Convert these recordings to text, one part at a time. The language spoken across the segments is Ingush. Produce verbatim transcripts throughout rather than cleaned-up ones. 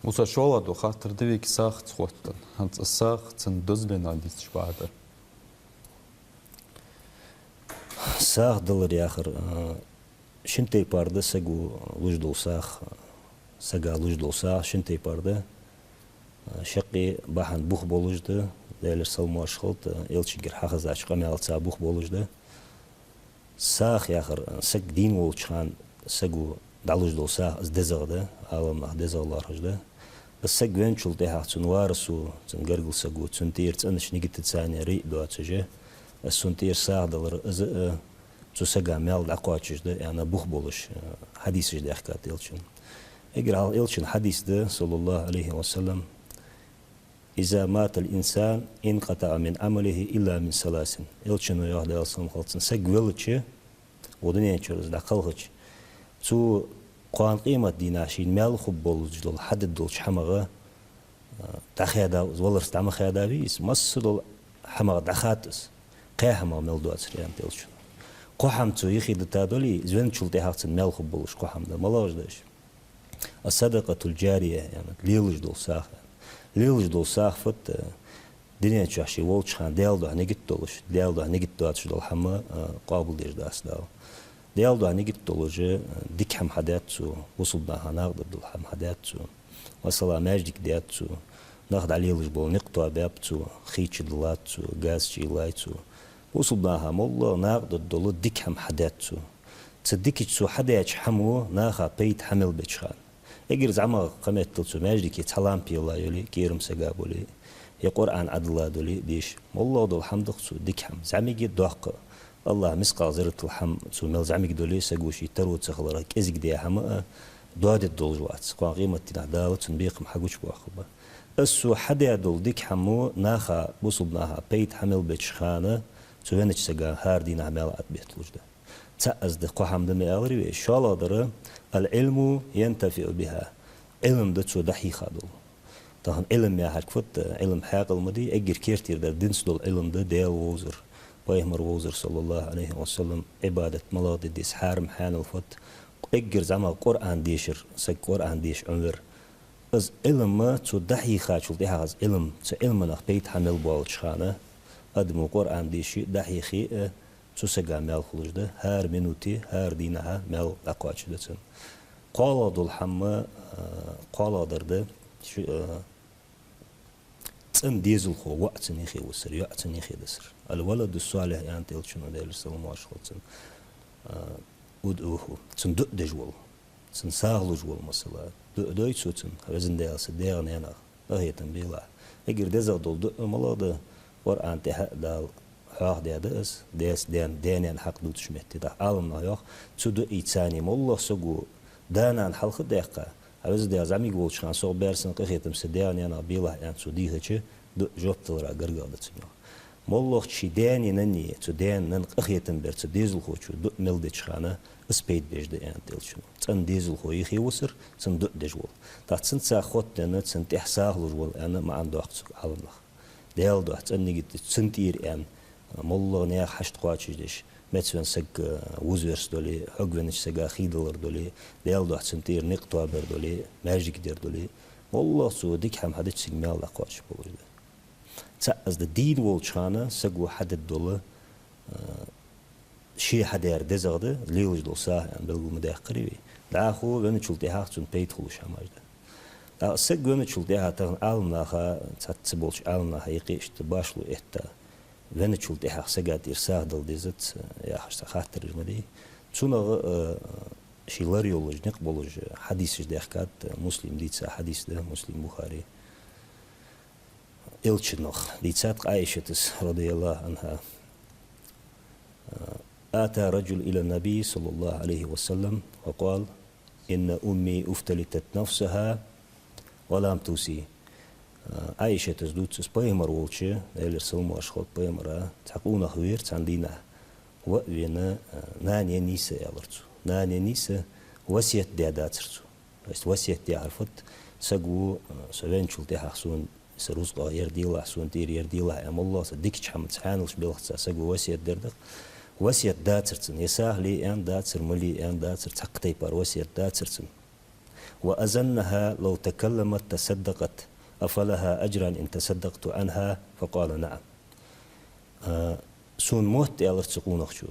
Муса, шоллагӀа дола хаттар да вайга сагӀаца хоттаденна. ХӀанз из сагӀа цун дозалах дувцаш бахьан да. СагӀа далар яхар, а, шин тайпара да саго луш дола сагӀа, сага луш дола сагӀа шин тайпара да. А, шаккхе бахьан бух болаш да, Даьлера салам-моаршал хилда, Элчангара хьахезача къамаьлаца бух болаш да. СагӀа яхар, саг дийна волча хана саго дӀалуш дола сагӀа, из дезагӀа да, Ӏаламнаха дезагӀа лоархӀаш да. Из саг венначул тӀехьагӀа цун варасо, цун гаргара саго, цун тӀера цӀенача нигатаца рий доацаш, из цун тӀера сагӀа далар, из а цу сага маьл дӀакхоачаш да, аьнна, бух болаш, э, хьадисаш даьхкад Элчан. Эггара хьалха Элчан хьадис да, صلى الله عليه وسلم: «إذا مات الإنسان انقطع من عمله إلا من ثلاث». Элчано йоах, Даьла салам хилда цунна, саг велча, укх дунен чура из дӀакхалхача, цо кхоана къематдийнахьа шийна маьл хургболаш дола хьадергдолча хӀамах, а, дӀахаьдав из, валарца дӀа ма хаьдавий из, массадола хӀамах дӀахад из, кхаь хӀамах мел доацар, аьннад Элчано. Кхо хӀама цо юхедита дале, из венначул тӀехьагӀа цунна маьл хургболаш кхо хӀама да, малагӀаш да уж? «الصدقة الجارية», аьнна, лелаш дола сагӀа. Лелаш дола сагӀа фуд, э, дунен чу ший волча хана Даьла духьа нигат долаш, Даьла духьа нигат доацаш дола хӀама, э, къоабалдеш дац Дала. Даьла духьа нигат долаш, э, дика хӀама хьадаьд цо, бусалба наха накъадаргдола хӀама хьадаьд цо. Масала, маьждиг даьд цо, нах дӀалелаш бола никъ тоабаьб цо, хий чудиллад цо, газ чуйиллай цо. Бусалба наха моллагӀа накъадаргдола дика хӀама хьадаьд цо. Цу дикача цо хьадаьча хӀамо наха пайда хьа мел беча хана. Эггара зӀамагӀа кхаметтел цо маьждиге цхьа лампа елла йоле, кӀерам сага боле, е Къуръан Ӏодилла доле деша, моллагӀа дола хӀама да-кх цо дика хӀама, зӀамига, доккха. АллахӀа мискъал зарратал хӀама цо мел зӀамига доле, саго ший таро ца хиларах кӀезига даь хӀама а доадергдолаш вац. Кхоана къематдийнахьа Дала цун бекхам хьагучабоаккхаргба. Из цо хьадаь дола дика хӀамо наха, бусалба наха пайда хьа мел беча хана, цу веннача сага хӀара дийнахьа маьл Ӏобетталуш да. ЦаӀ из да, кхо хӀама да ма аьларий вай. ШоллагӀдар: «العلم ينتفع بها». Ӏилма да цо дӀахьийха дола. Тахан Ӏилма яхар фуд, Ӏилма хьаькъал ма дий, эггара кертера дар динца дола Ӏилма да, Даьла вовзар, Пайхамар вовзар, صلى الله عليه وسلم, Ӏибадат малагӀа де деза, хьарам хьанал фуд, эггара зӀамагӀа Къуръан дешар, саг Къуръан деша Ӏомавар. Из Ӏилма цо дӀахьийхачул тӀехьагӀа, из Ӏилма, цу Ӏилманах пайда хьа мел боалача хана, адамо Къуръан деше а, дӀахьийхе а, цу сага маьл хулаш да, хӀара минуте, хӀара дийнахьа маьл дӀакхоачаш да цун. КхоалагӀа дола хӀама, а, кхоалагӀдар да, шу-, а, цӀена дезалхо воӀ цун юхе висар, йоӀ цун юхе дисар. «الولد الصالح», аьннад Элчано, Даьлера салам-моаршал хилда цунна, а, «ادعوه», цун дуӀа деш вола, цун сагӀа луш вола, масала. ДуӀа дой цо цунна: «Хьо, Веза Даьла, са даьх-наьнах къахетам белахь». Эггара дезагӀа дола дуӀа малагӀа да? Къуръан тӀа Дала хьоахадаьд из, даьца, даьна, даь-наьна хьакъ дувцача метте. ТӀаккха Ӏаламнаха йоах, цу дуӀайца моллагӀа саго да-нана хьалха а даьккха, «Хьо, Веза Даьла, зӀамига волча хана сох баьр санна къахетам са даьх-наьнах белахь», аьнна, цо дийхача, дуӀа жоп далара гаргагӀа да цун, йоах. МоллагӀча ший даьнеи наннеи, цу даьна-нанна къахетам бер цу дезалхочо дуӀа мел деча хана, из пайда беш да, аьннад Элчано. ЦӀена дезалхо юхе висар, цун дуӀа деш вола. ТӀаккха цунца хоттаденна, цун тӀехьа сагӀа луш вола, аьнна, маӀан доаккх цу Ӏаламнаха. Даьла духьа цӀена нигат деш, цун тӀера, аьнна, моллагӀа наьха хьашт кхоачашдеш, мецвенна саг, э, вузверс доле, хьогвеннача сага хий далар доле, Даьла духьа цун тӀера никъ тоабар доле, маьждиг дар доле, моллагӀа цо дика хӀама хьадича, цига маьл дӀакхоачаш болаш да. ЦаӀ из да, дийна волча хана саго хьадергдола, а, ше хьадаьр дезагӀа да, лелаш дола сагӀа, аьнна, белгал ма даьккхарий вай. ДӀахо венначул тӀехьагӀа цунна пайда хулаш хӀамаш да. ТӀаккха саг венначул тӀехьагӀа тахан Ӏаламнаха, цхьацца болча Ӏаламнаха юкъе иштта башхало этта, венначул тӀехьагӀа сага тӀера сагӀа дала дезац яхаш цхьа хаттараш ма дий. Цунах, а, ший лар йолаш, никъ болаш хьадисаш даьхкад, Муслима дийца хьадис да, Муслим, Бухари. Элчанах дийцад-кх Ӏайшатас, رضي الله عنها: «أتى رجل إلى النبي صلى الله عليه وسلم وقال: إن أمي افتلتت نفسها ولم توص». Ӏайшатас дувц, из Пайхамар волча, Даьлера салам-моаршал хилда Пайхамара, цхьа къонах вера цхьан дийнахьа, воӀ вена, нана еннай са, аьлар цо. Нана еннай са, васкет даь дацар цо. То есть васкет яхар фуд? Саго, со венначул тӀехьагӀа сона са рузкъах ер делахь, сона тӀера ер делахь, аьнна, моллагӀа са дикача хӀамаца, хьаналча белхаца саго васкет дер да-кх. Васкет дацар цун, е сагӀа ле аьнна дацар, ма ле аьнна дацар, цхьаккха тайпара васкет дацар цун. وأظنها لو تكلمت تصدقت، أفلها أجران إن تصدقت عنها؟ فقال: نعم. А, сона мотт, аьлар цу къонахчо.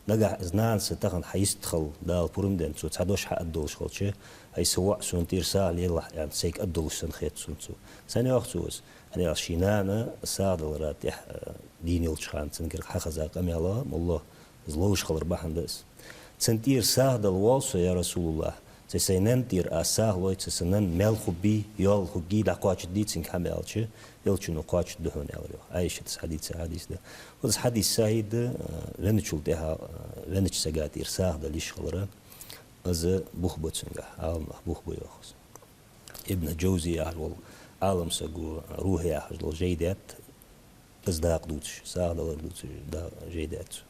Нагахь из нанас тахан хьа йистхила, Дала пурам денна, цо цхьа дош хьааргдолаш хилча, хӀай са воӀ, сона тӀера сагӀа лелахь, аьнна, сайга аргдолаш санна хет сона цо. Сенна йоах цо из? ХӀана аьлча ший нана сагӀа далара тӀехь, а, дийна йолча хана цунгара хьахеза къамаьл, моллагӀа, из ловш хилар бахьан да из. Цун тӀера сагӀа дала воал со, я РасулуллахӀ, цу сай наьна тӀера аз сагӀа лой, цу са наьна маьл хургбий, йоал хургйий, дӀакхоачаргдий цунга хӀама аьлча, Элчано кхоачаргда хьона, аьлар йоах. Ӏайшатас хьадийца хьадис да. Укхаза хьадис сахьихь да, а, венначул тӀехьа, а, веннача сага тӀера сагӀа дала йиш хилар, из бух ба цунгахь, Ӏаламнаха бух ба йоах из. Ибн Джавзи яхаш вола Ӏалам саго «Рухь» яхаш дола жай даьд, из дакъа дувцаш, сагӀа далар дувцаш, да, жай даьд цо.